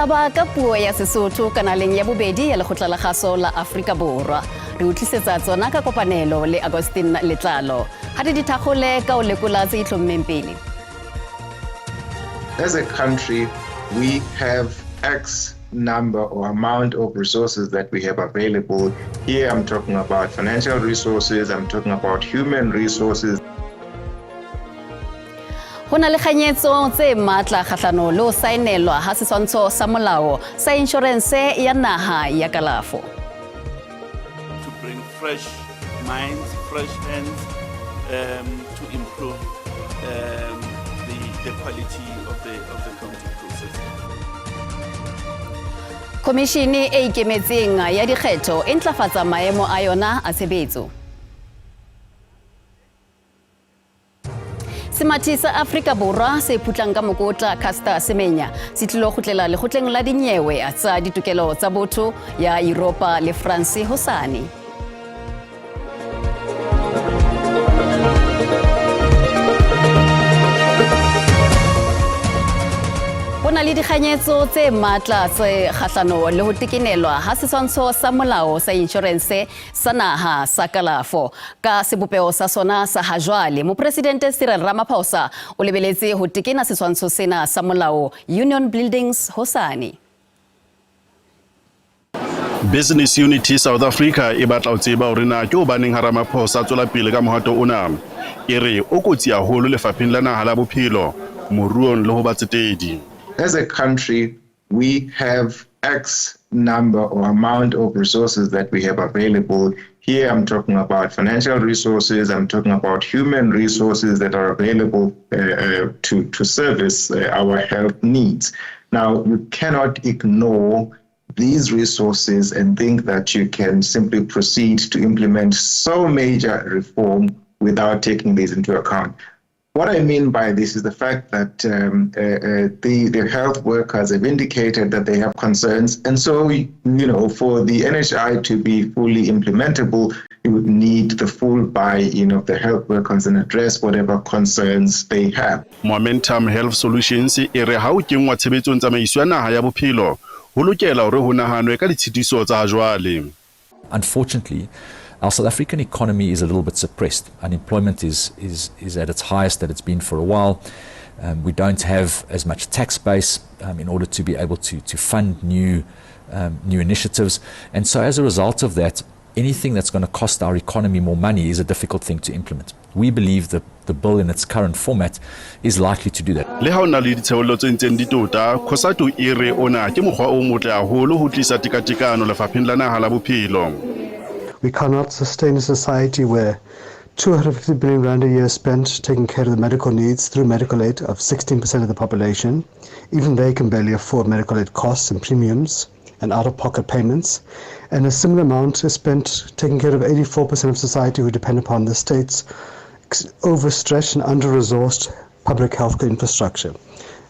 Ditaba ka puo ya Sesotho kanaleng ya bobedi ya Lekgotla la Kgaso la Afrika Borwa. Re o tlisetsa tsona ka kopanelo le Augustine Letlalo. Ha di dithakgole ka o lekola tse itlhommeng pele. As a country, we have X number or amount of resources that we have available. Here I'm talking about financial resources, I'm talking about human resources. Ho na le kganyetso tse matla kgahlano le ho saenelwa ha setshwantsho sa molao sa inshorense ya naha ya kalafo. To bring fresh minds, fresh hands to improve the quality of the counting process. Khomishene e ikemetseng ya dikgetho e ntlafatsa maemo a yona a tshebetso. Semathi sa Afrika Borwa se phutlang ka mokotla Caster Semenya se tlilo kgutlela lekgotleng la dinyewe tsa ditokelo tsa botho ya Europa le France hosane. Ho na le dikganyetso tse matla tse kgahlano le ho tekenelwa ha setshwantsho sa molao sa inshorense sa naha sa kalafo ka sebopeho sa sona sa hajwale. Mopresidente Cyril Ramaphosa o lebeletse ho tekena setshwantsho sena sa molao Union Buildings hosane. Business Unity South Africa e batla ho tseba hore na ke hobaneng ha Ramaphosa a tswela pele ka mohato ona. E re o kotsi haholo lefapheng la naha la bophelo, moruong le ho batsetedi. As a country, we have X number or amount of resources that we have available. Here I'm talking about financial resources, I'm talking about human resources that are available to service our health needs. Now, you cannot ignore these resources and think that you can simply proceed to implement so major reform without taking these into account. What I mean by this is the fact that the health workers have indicated that they have concerns. And so, for the NHI to be fully implementable, you would need the full buy-in of the health workers and address whatever concerns they have. Momentum Health Solutions e re ha o kenngwa tshebetsong tsamaiso ya naha ya bophelo, ho lokela hore ho nahanwe ka ditshitiso tsa jwale. Unfortunately, our South African economy is a little bit suppressed. Unemployment is at its highest that it's been for a while. We don't have as much tax base in order to be able to fund new initiatives. And so as a result of that, anything that's going to cost our economy more money is a difficult thing to implement. We believe that the bill in its current format is likely to do that. Le ha o na le ditshebollo tse ntseng di tota, COSATU e re ona ke mokgwa o motle haholo ho tlisa tekatekano lefapheng la naha la bophelo. We cannot sustain a society where 250 billion rand a year spent taking care of the medical needs through medical aid of 16% of the population. Even they can barely afford medical aid costs and premiums and out-of-pocket payments. And a similar amount is spent taking care of 84% of society who depend upon the state's overstretched and under-resourced public health infrastructure.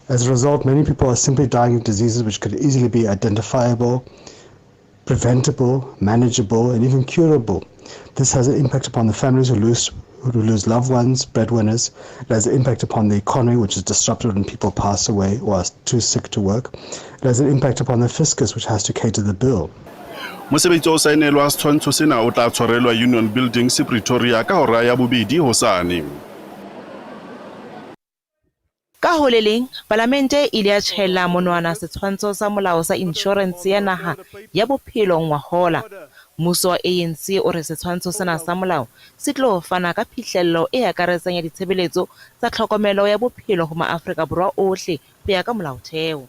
As a result, many people are simply dying of diseases which could easily be identifiable, preventable, manageable, and even curable. This has an impact upon the families who lose loved ones, breadwinners. It has an impact upon the economy, which is disrupted when people pass away or are too sick to work. It has an impact upon the fiscus, which has to cater the bill. Mosebetsi wa ho saenelwa setshwantsho sena o tla tshwarelwa Union Buildings Pretoria ka hora ya bobedi hosane. Ka ho le leng, Palamente e ile ya tjhaela monwana setshwantsho sa molao sa inshorense ya naha ya bophelo ngwahola. Mmuso wa ANC o re setshwantsho sena sa molao se tlo fana ka phihlello e akaretsang ya ditshebeletso tsa tlhokomelo ya bophelo ho maAfrika Borwa ohle ho ya ka molaotheo.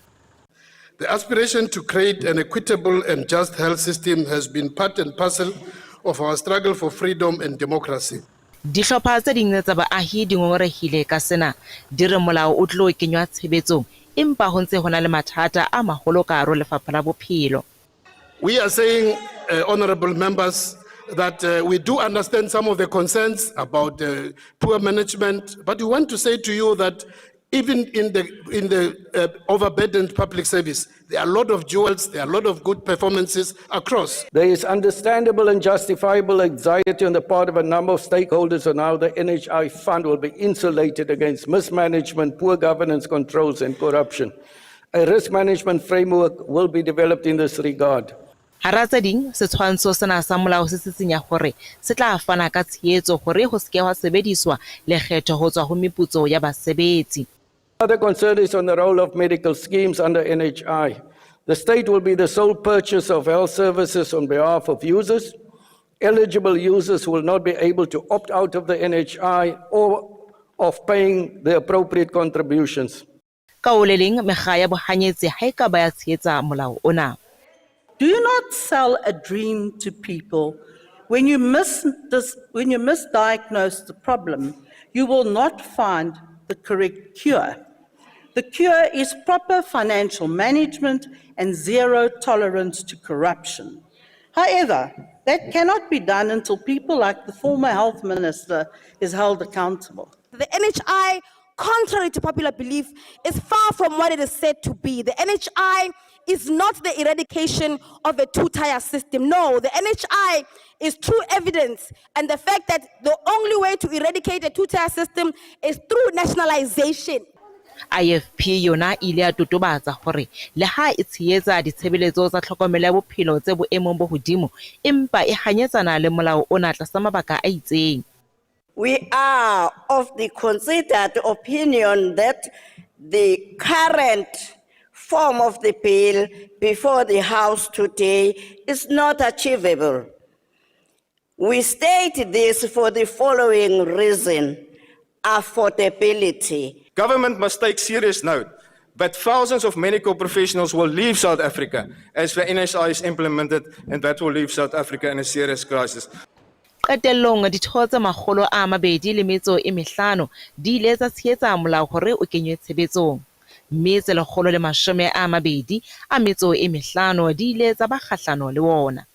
The aspiration to create an equitable and just health system has been part and parcel of our struggle for freedom and democracy. Dihlopha tse ding tsa baahi di ngongorehile ka sena, di re molao o tlo kenywa tshebetsong empa ho ntse ho na le mathata a maholo ka hare ho lefapha la bophelo. We are saying, honorable members, that we do understand some of the concerns about poor management, but we want to say to you that even in the overburdened public service, there are a lot of jewels, there are a lot of good performances across. There is understandable and justifiable anxiety on the part of a number of stakeholders on how the NHI fund will be insulated against mismanagement, poor governance controls, and corruption. A risk management framework will be developed in this regard. Hara tse ding, setshwantsho sena sa molao se sisinya hore se tla fana ka tshehetso hore ho se ke ha sebediswa lekgetho ho tswa ho meputso ya basebetsi. Another concern is on the role of medical schemes under NHI. The state will be the sole purchaser of health services on behalf of users. Eligible users will not be able to opt out of the NHI or of paying the appropriate contributions. Ka ho le leng, mekga ya bohanyetsi ha e ka ba ya tshehetsa molao ona. Do not sell a dream to people. When you misdiagnose the problem, you will not find the correct cure. The cure is proper financial management and zero tolerance to corruption. However, that cannot be done until people like the former health minister is held accountable. The NHI, contrary to popular belief, is far from what it is said to be. The NHI is not the eradication of a two-tier system. No, the NHI is true evidence and the fact that the only way to eradicate a two-tier system is through nationalization. IFP yona e ile ya totobatsa hore le ha e tshehetsa ditshebeletso tsa tlhokomelo ya bophelo tse boemong bo hodimo, empa e hanyetsana le molao ona tlasa mabaka a itseng. We are of the considered opinion that the current form of the bill before the House today is not achievable. We state this for the following reason: affordability. Government must take serious note that thousands of medical professionals will leave South Africa as the NHI is implemented, and that will leave South Africa in a serious crisis. Qetellong, ditho tse 205 di ile tsa tshehetsa molao hore o kenywe tshebetsong, mme tse 125 di ile tsa ba kgahlano le wona.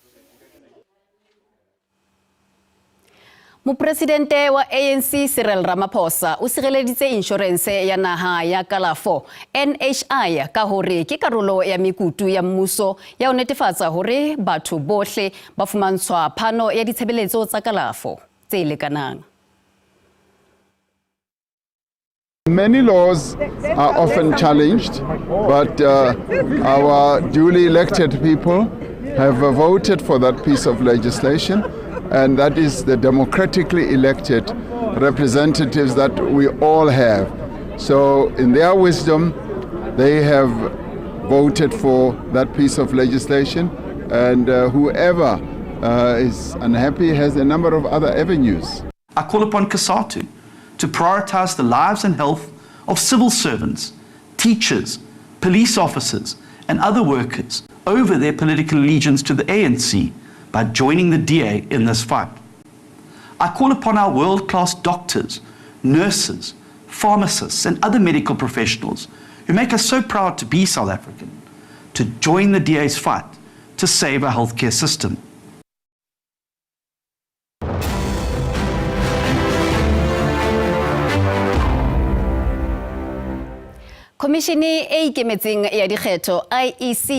Mopresidente wa ANC Cyril Ramaphosa o sireleditse inshorense ya naha ya kalafo NHI ka hore ke karolo ya mekutu ya mmuso ya ho netefatsa hore batho bohle ba fumantshwa phano ya ditshebeletso tsa kalafo tse lekanang. Many laws are often challenged, but our duly elected people have voted for that piece of legislation, and that is the democratically elected representatives that we all have. So in their wisdom, they have voted for that piece of legislation, and whoever is unhappy has a number of other avenues. I call upon COSATU to prioritize the lives and health of civil servants, teachers, police officers, and other workers over their political allegiance to the ANC by joining the DA in this fight. I call upon our world-class doctors, nurses, pharmacists, and other medical professionals who make us so proud to be South African, to join the DA's fight to save our healthcare system. Komishini e ikemetseng ya dikgetho IEC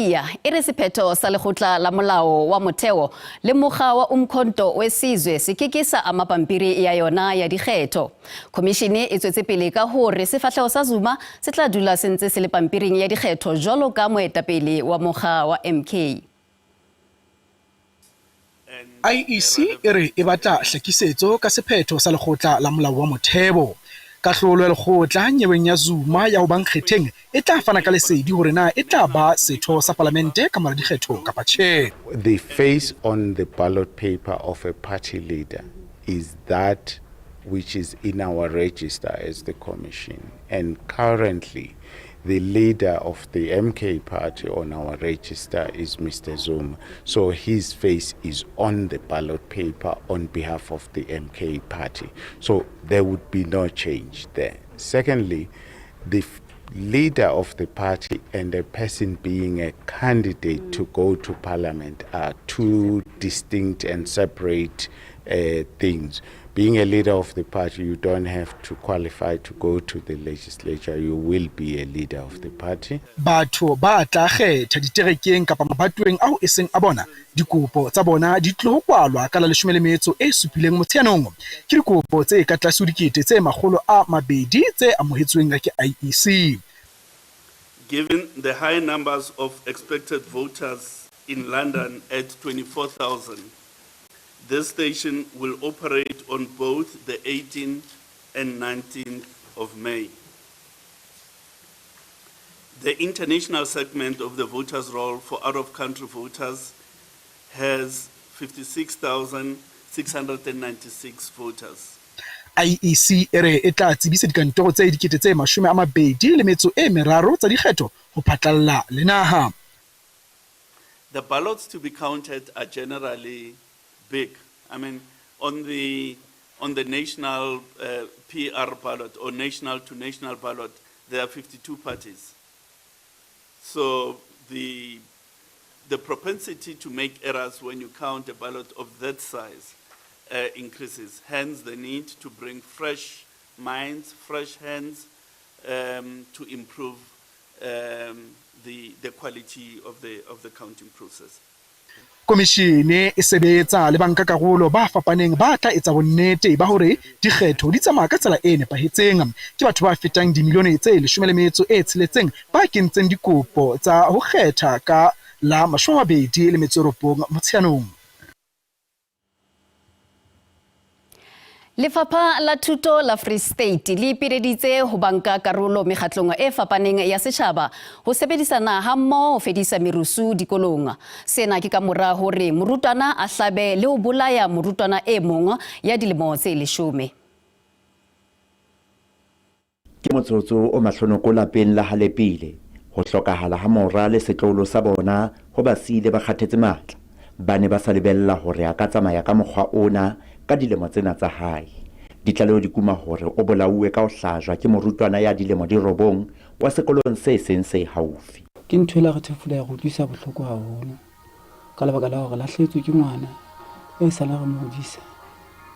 e re sephetho sa lekgotla la molao wa motheo le mokga wa Umkhonto weSizwe se ke ke sa ama pampiri ya yona ya dikgetho. Komishini e tswetse pele ka hore sefahleho sa Zuma se tla dula se ntse se le pampiring ya dikgetho jwalo ka moetapele wa mokga wa MK. IEC e re e batla hlakisetso ka sephetho sa lekgotla la molao wa motheo. Kahlolo ya lekgotla nyeweng ya Zuma ya ho ba nkgetheng e tla fana ka lesedi hore na e tla ba setho sa palamente ka mora dikgetho kapa tjhe. The face on the ballot paper of a party leader is that which is in our register as the commission, and currently the leader of the MK party on our register is Mr. Zuma. So his face is on the ballot paper on behalf of the MK party. So there would be no change there. Secondly, the leader of the party and a person being a candidate to go to parliament are two distinct and separate things. Being a leader of the party, you don't have to qualify to go to the legislature. You will be a leader of the party. Batho ba tla kgetha diterekeng kapa mabatoweng ao e seng a bona. Dikopo tsa bona di tlo kwalwa ka la 17 Motsheanong. Ke dikopo tse ka tlase ho 200,000 tse amohetsweng ke IEC. Given the high numbers of expected voters in London at 24,000, this station will operate on both the 18th and 19th of May. The international segment of the voters' roll for out-of-country voters has 56,696 voters. IEC e re e tla tsebisa dikantoro tse 23,023 tsa dikgetho ho phatlalla le naha. The ballots to be counted are generally big. I mean, on the national PR ballot or national to national ballot, there are 52 parties. So the propensity to make errors when you count a ballot of that size increases. Hence, the need to bring fresh minds, fresh hands to improve the quality of the counting process. Komishene e sebetsa le bankakarolo ba fapaneng ba tla etsa bonnete ba hore dikgetho di tsamaya ka tsela e nepahetseng. Ke batho ba fetang dimilione tse 16 ba kentseng dikopo tsa ho kgetha ka la 29 Motsheanong. Lefapha la Thuto la Free State le ipileditse ho banka karolo mekgatlong e fapaneng ya setjhaba ho sebedisana hammoho ho fedisa merusu dikolong. Sena ke ka mora hore morutwana a hlabe le ho bolaya morutwana e mong ya dilemo tse 10. Ke motsotso o mahlonoko lapeng la Halepile. Ho hlokahala ha mora le setloholo sa bona ho ba siile ba kgathetse matla. Ba ne ba sa lebella hore a ka tsamaya ka mokgwa ona ka dilemo tsena tsa hae. Ditlaleho di kuma hore o bolauwe ka ho hlajwa ke morutwana ya dilemo di 9 wa sekolong se seng se haufi. Ke ntho e la re thefula ya re utlwisa bohloko haholo ka lebaka la hore lahlehetswe ke ngwana e sala re mo hodisa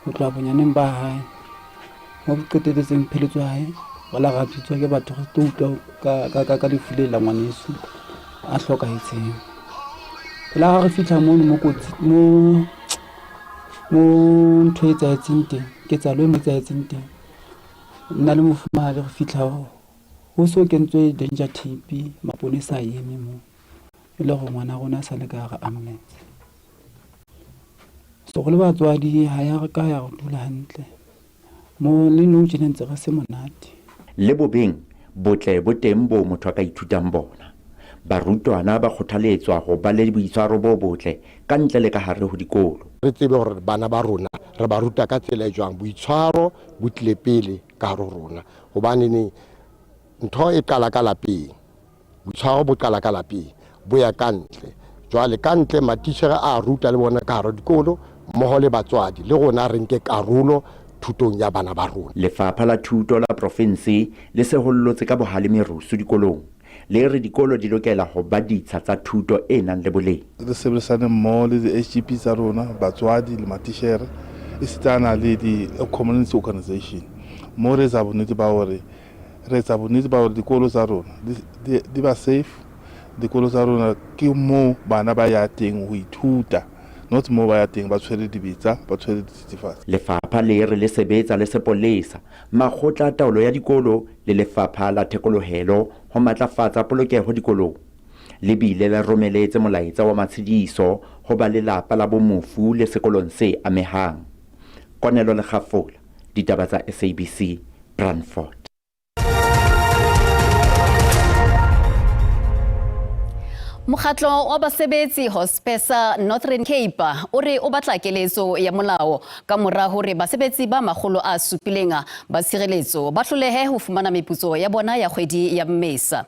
ho tloha bonyaneng ba hae mo bo qetelletseng pheletso ya hae re la ra bitswa ke batho re tlo utlwa ka lefu le la ngwaneso a hlokahetseng. La ha re fihla mono mo kotsi mo ntho e etsahetseng teng, ketsahalo e mo etsahetseng teng, nna le mofumahadi re fihla ho so kentswe danger tape, maponesa a eme moo e le hore ngwana rona a sa le ka hara ambulance. So re le batswadi ha ya re ka ya re dula hantle mo le nou tjena ntse re se monate. Le bobeng botle bo teng bo motho a ka ithutang bona. Barutwana ba kgothaletswa ho ba le boitshwaro bo botle ka ntle le ka hare ho dikolo. Re tsebe hore bana ba rona re ba ruta ka tsela e jwang, boitshwaro bo tlile pele ka hare ho rona, hobane neng ntho e qala ka lapeng, boitshwaro bo qala ka lapeng bo ya ka ntle. Jwale ka ntle matitjhere a ruta le bona ka hare dikolo mmoho le batswadi, le rona re nke karolo thutong ya bana ba rona. Lefapha la Thuto la provinsi le sehollotse ka bohale merusu dikolong, le re dikolo di lokela ho ba ditsha tsa thuto e nang le boleng. Re sebedisane mmoho le di-HGP tsa rona, batswadi le matitjhere, esitana le di-community organization, mo re etsa bonnete ba hore re etsa bonnete ba hore dikolo tsa rona di ba safe. Dikolo tsa rona ke mo bana ba ya teng ho ithuta, not mo ba ya teng ba tshwere dibetsa, ba tshwere dithethefatsi. Lefapha le re le sebetsa le sepolesa, makgotla a taolo ya dikolo le lefapha la thekolohelo ho matlafatsa polokeho dikolong. Le bile le romeletse molaetsa wa matshediso ho ba lelapa la bomofu le sekolong se amehang. Konelo Lekgafola, ditaba tsa SABC, Brandfort. Mokgatlo wa basebetsi Hospesa Northern Cape o re o batla keletso ya molao ka mora hore basebetsi ba 700 ba tshireletso ba hlolehe ho fumana meputso ya bona ya kgwedi ya Mmesa.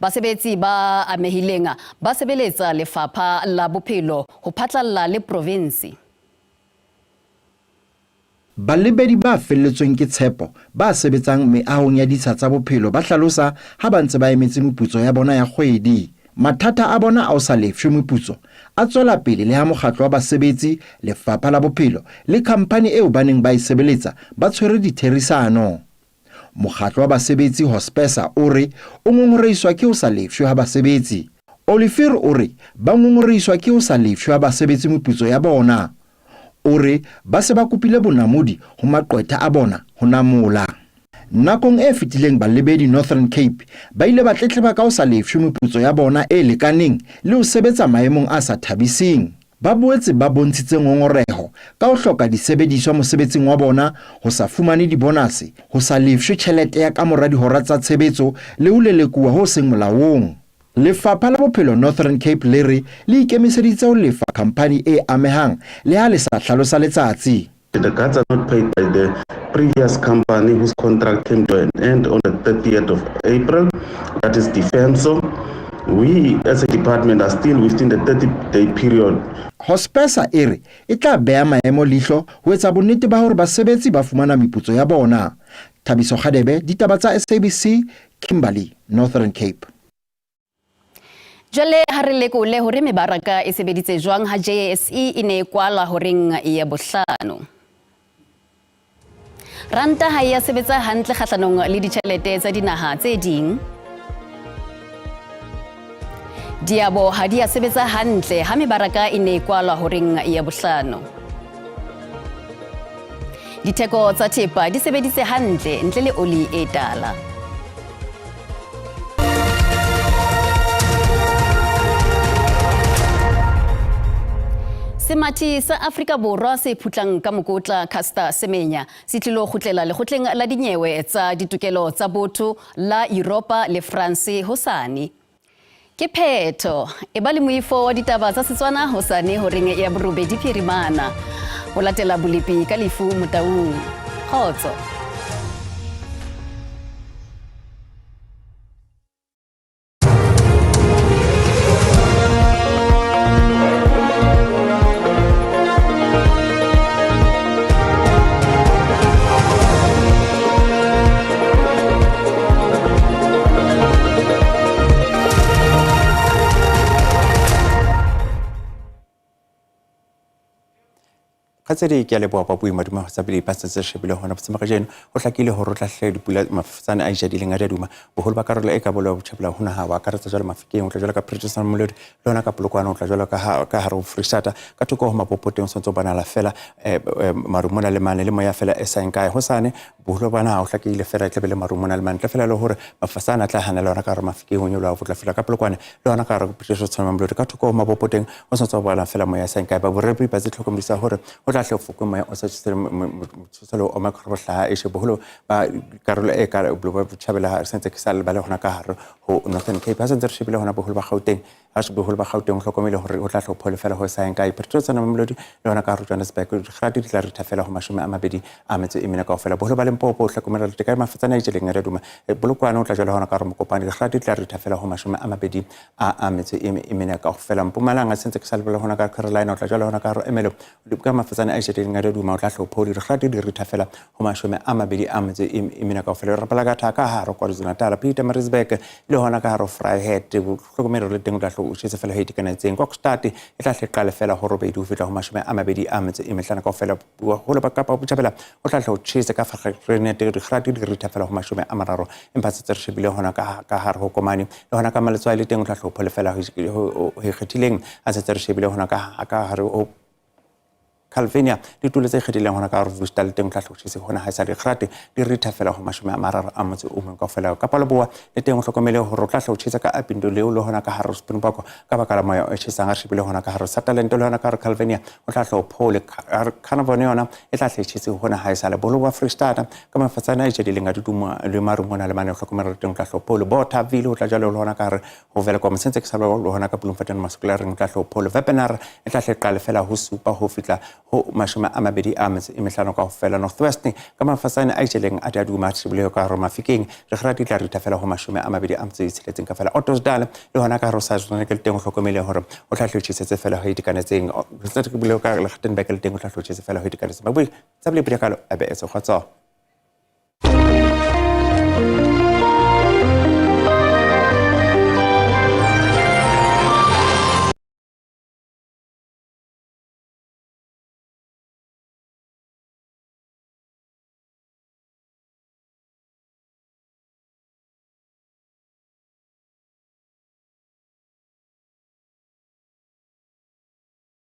Basebetsi ba amehileng ba sebeletsa lefapha la bophelo ho phatlalla le provinsi. Balebedi ba felletsweng ke tshepo ba sebetsang meahong ya ditsha tsa bophelo ba hlalosa ha ba ntse ba emetse meputso ya bona ya kgwedi. Mathata a bona a ho sa lefshwe meputso a tswela pele le ha mokgatlo wa basebetsi, lefapha la bophelo le khamphani eo ba neng ba e sebeletsa ba tshwere ditherisano. Mokgatlo wa basebetsi Hospesa o re o ngongorehiswa ke ho sa lefshwe ha basebetsi. Olivier o re ba ngongorehiswa ke ho sa lefshwe ha basebetsi meputso ya bona. O re ba se ba kopile bonamodi ho maqwetha a bona ho namola. Nakong e fetileng balebedi Northern Cape ba ile ba tletleba ka ho sa lefshwe meputso ya bona e lekaneng le ho sebetsa maemong a sa thabiseng. Ba boetse ba bontshitse ngongoreho ka ho hloka disebediswa mosebetsing wa bona, ho sa fumane dibonase, ho sa lefshwe tjhelete ya kamora dihora tsa tshebetso le ho lelekuwa ho seng molaong. Lefapha la Bophelo Northern Cape le re le ikemiseditse ho lefa khamphani e amehang le ha le sa hlalosa letsatsi. The guards are not paid by the previous company whose contract came to an end on the 30th of April, that is Defenso. We as a department are still within the 30-day period. Hospesa e re e tla beha maemo leihlo ho etsa bonnete ba hore basebetsi ba fumana meputso ya bona. Thabiso Kgadebe, Ditaba tsa SABC, Kimberley, Northern Cape. Jwale ha re lekole hore mebaraka e sebeditse jwang ha JSE e ne e kwala horeng ya bohlano. Ranta ha e ya sebetsa hantle kgahlanong le ditjhelete tsa dinaha tse ding. Diabo ha di ya sebetsa hantle ha mebaraka e ne e kwalwa horeng ya bohlano. Ditheko tsa thepa di sebeditse hantle ntle le oli e tala. Semathi sa Afrika Borwa se phutlang ka mokotla Caster Semenya se tlilo kgutlela lekgotleng la dinyewe tsa ditokelo tsa botho la Europa le France hosane. Ke phetho. E ba le moifo wa ditaba tsa Setswana hosane horeng ya borobedi phirimana. Ho latela bolepi ka lefu Motaung. Kgotso. Kgatsedi ke a leboa kwa boima duma tsa pele ba setse shebile hona botsema kajeno ho hlakile hore o tla hle dipula mafofane a ijadileng a diaduma boholo ba karolo e ka bolo ya botjhabela ho naha wa akaretsa jwalo Mafikeng o tla jwalo ka Pretoria Molodi le hona ka Polokwane o tla jwalo ka ka hare ho Freistata ka thoko ho mapopoteng o santse o bonala fela eh, eh, maru mona le mane le moya fela e saeng kae hosane boholo ba naha o hlakile fela e tlabe le maru mona le mane ntle fela le hore mafasana a tla hanela yona ka hare Mafikeng o nyoloha ho tla fihla ka Polokwane le hona ka hare Pretoria Tshwane Mamelodi ka thoko ho mabopoteng o santse o bonahala fela moya e saeng kae ba borepi ba tse tlhokomedisa hore o tla hle o fokwe moya o sa tshosele o oma ka bohlaha eshe boholo ba karolo e ka botjhabela ha sentse ke sa lebale hona ka hare ho Northern Cape ha sentse re shebile hona boholo ba Gauteng ha se boholo ba Gauteng o hlokomele hore o tla hle o phole fela ho saeng kae Pretoria Tshwane Mamelodi le hona ka hare Johannesburg dikgati di tla ritha fela ho 24 kaofela boholo ba Limpopo o hlokomela le ka mafatsana a itjeleng a duma Polokwane o tla jwala hona ka hare Mokopane dikgati di tla ritha fela ho 24 kaofela Mpumalanga sentse ke sa lebale hona ka Carolina o tla jwala hona ka hare Ermelo ka mafatsana a itjeleng a duma o tla hle o phole dikgati di ritha fela ho 24 kaofela re rapela ka thaka hare KwaZulu-Natal Pietermaritzburg le hona ka hare Vryheid hlokomelo le teng o tla hle o tjhese fela ho itekanetseng Kokstad e tla hle qale fela ho 8 ho fihla ho 25 kaofela boholo ba Kapa Botjhabela o tla hle o tjhese ka Vereenigde dikgati di ritha fela ho 30 empa setse re shebile hona ka hare ho Komani le hona ka Maletswai le teng o tla hle o phole fela ho ikgethileng a setse re shebile hona ka hare ho Calvinia ditulo tse kgethileng hona ka Worcester le teng o tla hlotjhise hona ha e sa dikgrate di ritha fela ho 31 kaofela Kapa Leboa le teng o hlokomele hore o tla hlotjhisa ka Apindo leo le hona ka hare Springbok ka baka la moya o tjhesang a shebile hona ka hare Sutherland le hona ka hare Calvinia o tla hlo phole Carnarvon yona e tla hlotjhise hona ha e sa le bolo wa Freestata ka mafatsana a itjadileng a duduma le maru mona le mane o hlokomele le teng o tla hlo phole Bothaville o tla jalo le hona ka hare ho vele kwa mosentse ke sa le hona ka Bloemfontein Masukula reng tla hlo pholo Wepener e tla hle qale fela ho 7 ho fihla ho 25 kaofela Northwest ka mafasane a itjeleng a diaduma tshibile ka hare Mafikeng re kgara di tla ritha fela ho 26 ka fela Ottosdal le hona ka hare sa tsone ke teng o hlokomele hore o tla hlotjhisetse fela ho itekanetseng se re bile ka Lichtenburg le teng o tla hlotjhise fela ho itekanetseng ba bui tsa bile pele kalo abe etso khotso.